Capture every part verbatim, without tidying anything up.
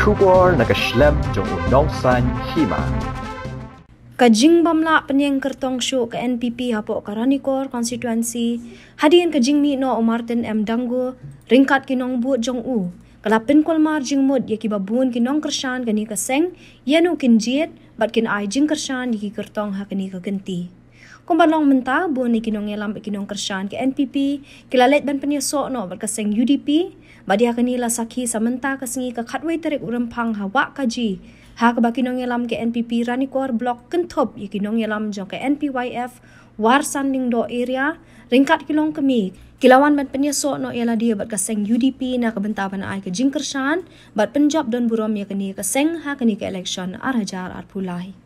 Khubor na ka shlem jong u nongsan hima. Ka jingbym lah pynïeng kyrtong shuh ka N P P hapoh ka Ranikor constituency, hadien ka jingmih noh u Martin M Dangu ryngkat ki nongbud jong u, ka la pynkulmar jingmut ïa kiba bun ki nongkyrshan kane ka seng, ïa u kin jied bad kin ai jingkyrshan ïa ki kyrtong ha kane ka kynti. Kumba long mynta, bun na ki nongïalam bad ki nongkyrshan ka N P P ki la leit ban pynïasoh noh bad ka seng U D P, bad ïa kane la sakhi sa mynta ka sngi ka khatwei tarik u Rymphang ha Wah Kaji, ha kaba ki nongïalam ka N P P Ranikor Block kynthup ïa ki nongïalam jong ka N P Y F Warsan Lyngdoh Area ryngkat ki longkmie ki la wan ban pynïasoh noh ïa lade bad ka seng U D P na ka bynta ban ai ka jingkyrshan bad pynjop don burom ïa kane ka seng ha kane ka election ar hajar arphew lai.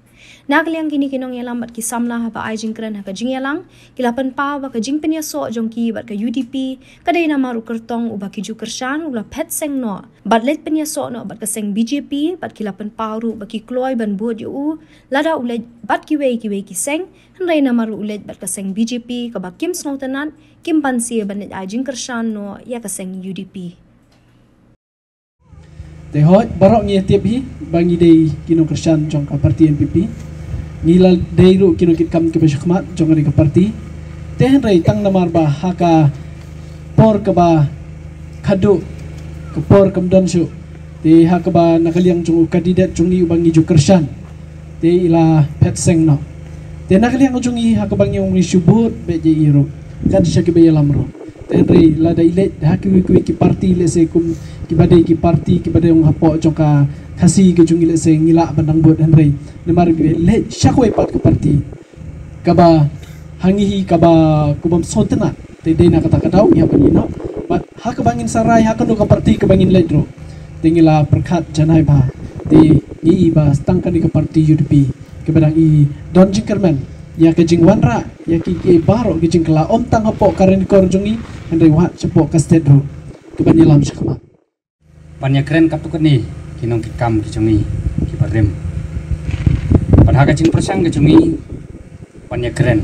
Na ka liang kine ki nongïalam bad ki samla haba ai jingkren ha ka jingïalang, ki la pynpaw ba ka jingpynïasoh jong ki bad ka U D P ka dei namar u kyrtong uba ki ju kyrshan u la phet seng noh bad leit pynïasoh noh bad ka seng B J P, bad ki la pynpaw ruh ba ki kloi ban bud ïa u lada u leit bad kiwei kiwei ki seng, hynrei namar u leit bad ka seng B J P kaba kim sngewtynnat, kim banse ban leit ai jingkyrshan noh ïa ka seng U D P. Te hooid, baroh ngi tip hi ba ngi dei ki nongkyrshan jong ka parti N P P. Ngi la dei ruh ki nongkitkam kiba shakhmat jong kane ka parti. Te hynrei tang namar ba ha ka por kaba khadduh, ka por kam don shuh, te ha kaba na ka liang jong u kandidet jong ngi uba ngi ju kyrshan, te i la phet seng noh. Te na ka liang jong ngi ha kaba ngi ong ngi shu bud beit ïa i ruh, kan sha kiba ïalam ruh. Te hynrei lada i leit ha kiwei kiwei ki parti, lehse kum kiba dei ki parti kiba dei ong hapoh jong ka Khasi ka jong ngi, lehse ngi lah ban dang bud, hynrei namar ba i leit sha kawei pat ka parti kaba ha ngi hi kaba kumba ym sngewtynnat, te dei na kata ka daw ïa ba ngi noh. Bad ha kaba ngin sa rai ha kano ka parti kaba ngin leit ruh, te ngi la pyrkhat janai bha. Te ngi i ba tang kane ka parti U D P kaba dang i don jingkyrmen ïa ka jingwanrah ïa ki, ki baroh ki jingkylla, ym tang hapoh ka Ranikor jong ngi, hynrei wat shapoh ka state ruh, kaban ïalam shakhmat. Ban ïakren katto katne ki nongkitkam ki jong ngi kiba rim, ban ha ka jingpyrshang ka jong ngi ban ïakren.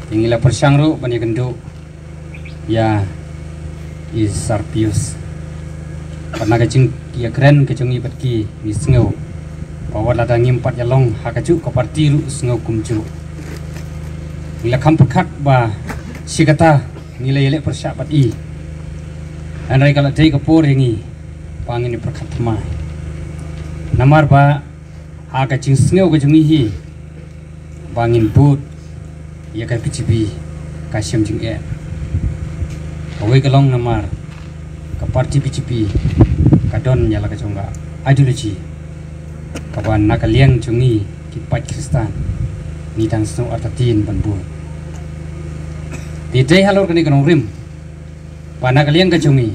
Te ngi la pyrshang ruh ban ïakynduh ïa i Sir Pius. Bad na ka jingïakren ka jong ngi bad ki, ngi sngew ba wat lada ngim pat ïalong ha kajuh ka parti ruh sngew kumjuh. Ngi la kham pyrkhat ba shi katta ngi la ïaleh pyrshah bad i. Hynrei ka la dei ka por ïa ngi ba ngin ïa pyrkhat thymmai. Namar ba ha ka jingsngew ka jong ngi hi ba ngin bud ïa ka B J P ka shem jingeh. Kawei ka long namar ka parti B J P ka don ïa la ka jong ka ideology kaba na ka liang jong ngi ki paid Khristan ngi dang sngewbha artatien ban bud. Te dei halor kane ka nongrim ba na ka liang ka jong ngi,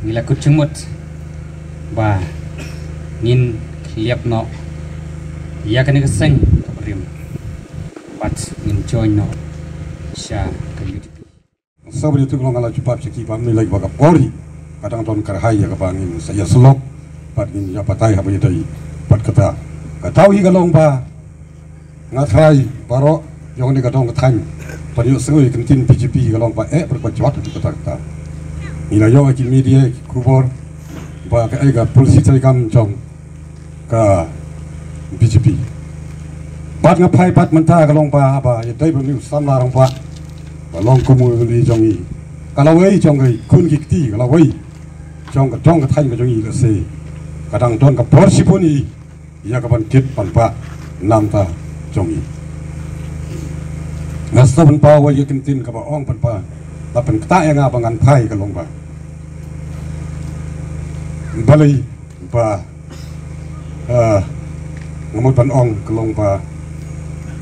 ngi la kut jingmut ba ngin khliap noh ïa kane ka seng kaba rim bad ngin join noh sha ka U D P. Sa ba ïathuh long ka la jubab sha ki ba mynlei ba ka por hi ka dang don kyrhai ïa kaba ngin sa ïasyllok bad ngin ïa batai haba ïadei bad kata. Ka daw hi ka long ba nga trai baroh ïong ne ka dong ka thaiñ ban ïohsngew ïa ka ktien B J P ka long ba eh bad ba jwat ïa kata kata. Ngi la ïoh ïa ki media ki khubor ba ka eh ka policy treikam jong ka B J P. Bad nga phai bad mynta ka long ba haba ïadei bad u samla rangbah ba long kum u MLA jong ngi, ka lawei jong ka khun ki kti, ka lawei jong ka dong ka thaiñ ka jong ngi, lehse ka dang don ka bor shibun ïa ka ban kit ban bah na ka bynta jong ngi. Nga sngewbha ban paw ïa ka ktien kaba ong ban bah, la pynkta ïa nga ba ngan phai ka long ba balei ba, eh, nga mut ban ong ka long ba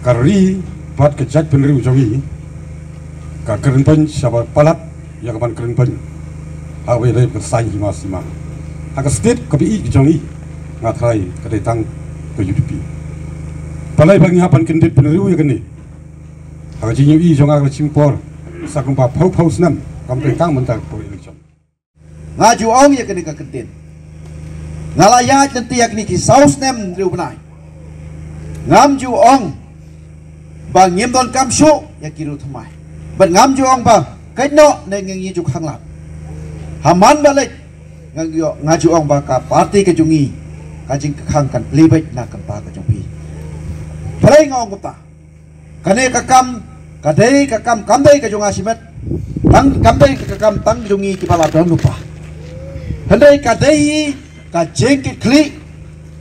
ka ri bad ka jaitbynriew jong ngi ka kren beiñ shaba palat ïa ka ban kren beiñ ha kawei ka saiñ hima sima. Ha ka state kaba ïeit ka jong ngi nga trai ka dei tang ka U D P. Balei ba ngi hap ban kyndit bynriew ïa kane? Ha ka jingïohi jong nga ka la shim por sa kumba phew phew snem, kam dei tang mynta ka por election. Nga ju ong ïa kane ka ktien. Nga la ïaid lynti ïa kine ki saw snem hynriew bnai. Ngam ju ong ba ngim donkam shuh ïa ki riewthymmai. Bad ngam ju ong ba kait noh ne ngi ju khanglad. Ha man ba leit Nga ju ong ba ka party ka jong ngi, ka jingkhang kan plie beit na ka bynta ka jong phi. Balei nga ong kumta? Kane ka kam ka dei ka kam, kam dei ka jong nga shimet. Tang kam dei ka kam tang jong ngi kiba la don lypa. Hynrei ka dei ka jingkitkhlieh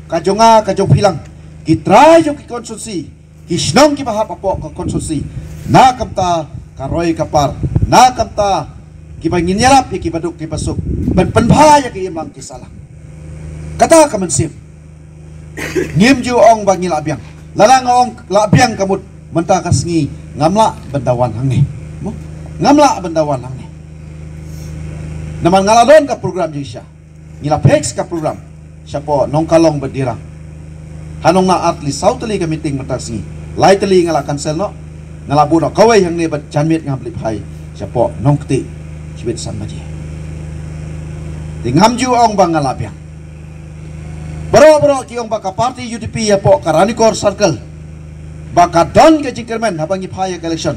ka jong nga ka jong phi lang, ki trai jong ki constituency, ki shnong kiba hap hapoh ka constituency, na ka bynta ka roi ka par, na ka bynta kiba ngin ïarap ïa kiba duk kiba suk, ban pynbha ïa ki imlang ki sahlang. Kata ka mynsiem. Ngim ju ong ba ngi lah biang. Lada nga ong lah biang ka mut mynta ka sngi ngam lah ban da wan hangne. Mo? Ngam lah ban da wan hangne. Namar nga la don ka program jingshisha. Ngi la fix ka program shapoh Nongkalong bad Dirang. Ha Nongnah ar tylli saw tylli ka meeting mynta ka sngi. Lai tylli nga la cancel noh. Nga la buh noh kawei hangne bad janmiet nga hap leit phai shapoh Nongktieh shibit san baje. Te ngam ju ong ba nga la biang. Baroh baroh ki ong ba ka party U D P hapoh ka Ranikor Circle ba ka don ka jingkyrmen haba ngi phai ïa ka election,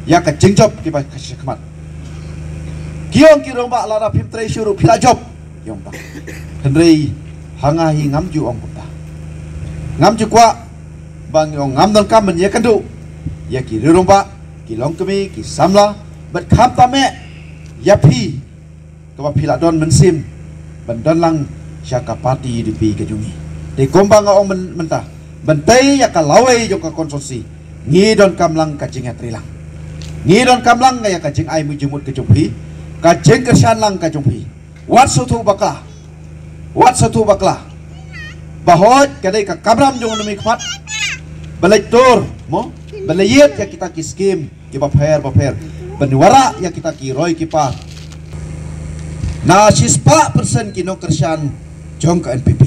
ïa ka jingjop kiba ka shakhmat. Ki ong ki rangbah lada phim trei shuh ruh phi la jop, ki ong ba. Hynrei ha nga hi ngam ju ong kumta. Ngam ju kwah ba ngi ong, ngam donkam ban ïakynduh ïa ki rangbah, ki longkmie, ki samla, bad khamtam eh ïa phi kaba phi la don mynsiem ban don lang sha ka party U D P ka jong ngi. Te kumba nga ong myn-, mynta, ban tei ïa ka lawei jong ka constituency, ngi donkam lang ka jingïatreilang. Ngi donkam lang ïa ka jingai mut jingmut ka jong phi, ka jingkyrshan lang ka jong phi. Wat sngewthuh bakla. Wat sngewthuh bakla ba hooid ka dei ka kamram jong u nongmihkhmat ban leit tur, mo, ban leit ïit ïa kita ki skim kiba pher bapher, ban wanrah ïa kita ki roi ki par. Na shispah percent ki nongkyrshan jong ka N P P,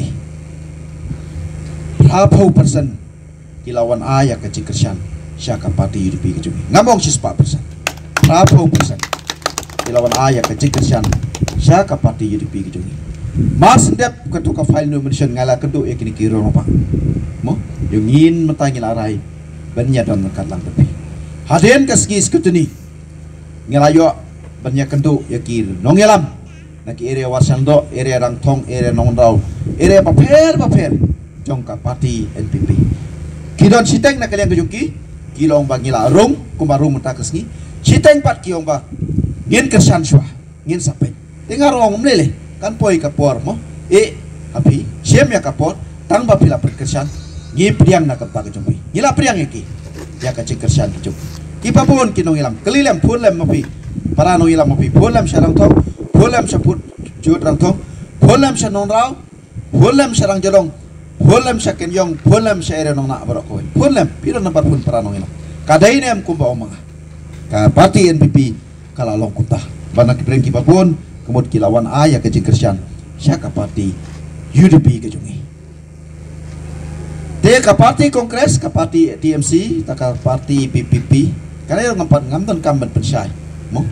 phra phew percent ki la wan ai ïa ka jingkyrshan sha ka party U D P ka jong ngi. Ngam ong shispah percent, phra phew percent ki la wan ai ïa ka jingkyrshan sha ka party U D P ka jong ngi. Mar shen dep katto ka file nomination nga la kynduh ïa kine ki rangbah, mo, ïa ngin mynta ngi la rai ban ïadon ryngkat lang bad phi. Hadien ka sngi scrutiny ngi la ïoh ban ïakynduh ïa ki nongïalam na ki area Warsangdoh, area Rangthong, area Nongynraw, area bapher bapher jong ka party N P P. Ki don shiteng na ka liang ka jong ki, ki la ong ba ngi la rung kumba rung mynta ka sngi. Shiteng pat ki ong ba ngin kyrshan shuwa, ngin sa peit. Te nga ruh nga ong ym lei lei, kan poi ka por, mo. Eh, ha phi, shem ïa ka por, tang ba phi la pynkyrshan, ngi pdiang na ka bynta ka jong phi. Ngi la pdiang ïa ki, ïa ka jingkyrshan ka jong phi. Kiba bun ki nongïalam, kylli lem, phone lem ma phi, para nongïalam ma phi, phone lem sha Rangthong, phone lem sha Pud Jut Rangthong, phone lem sha Nongynraw, phone lem sha Rangjadong, phone lem sha Kynjong, phone lem sha area Nongnah baroh kawei. Phone lem, phi don nambar phone para nongïalam. Ka dei ne em kumba ong ma nga? Ka party N P P ka la long kumta. Ba na ki briew kiba bun ka mut ki la wan ai ïa ka jingkyrshan sha ka party U D P ka jong ngi. Te ka party Congress, ka party T M C, ta ka party P P P, kane ruh ngam pat, ngam donkam ban pynshai, mo.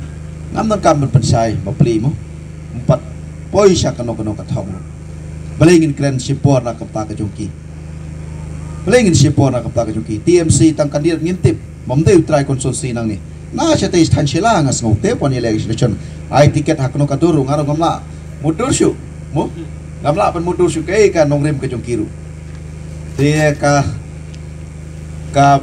Ngam donkam ban pynshai bapli, mo. Ngam pat poi sha kano kano ka thong ruh. Balei ngin kren shipor na ka bynta ka jong ki? Balei ngin shipor na ka bynta ka jong ki? T M C tang kandidate ngim tip, ym dei u trai constituency nangne. Na shatei sha Thain Shila nga sngew te pon ïaleh election, ai ticket ha kano ka dur ruh nga ruh ngam lah mutdur shuh, mo. Ngam lah ban mutdur shuh kaei ka nongrim ka jong ki ruh. Te ka, ka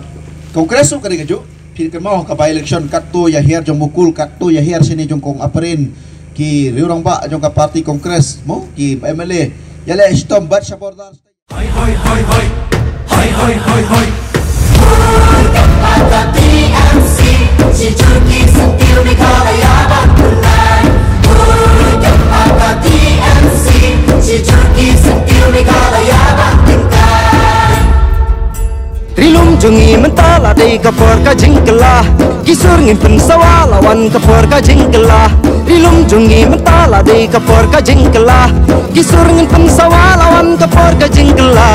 Congress ruh ka dei kajuh. Phi kynmaw ka by election, katto ïa hiar jong Mukul, katto ïa hiar shane jong Kong Aparen, ki riew rangbah jong ka party Congress, mo, ki M L A ïaleh shitom bad sha border. Hoi, hoi, hoi, hoi. Hoi, hoi, hoi, hoi. Ri lum jong ngi mynta la dei ka por ka jingkylla. Ki sur ngin pynsawa la wan ka por ka jingkylla. Ri lum jong ngi mynta la dei ka por ka jingkylla. Ki sur ngin pynsawa la wan ka por ka jingkylla.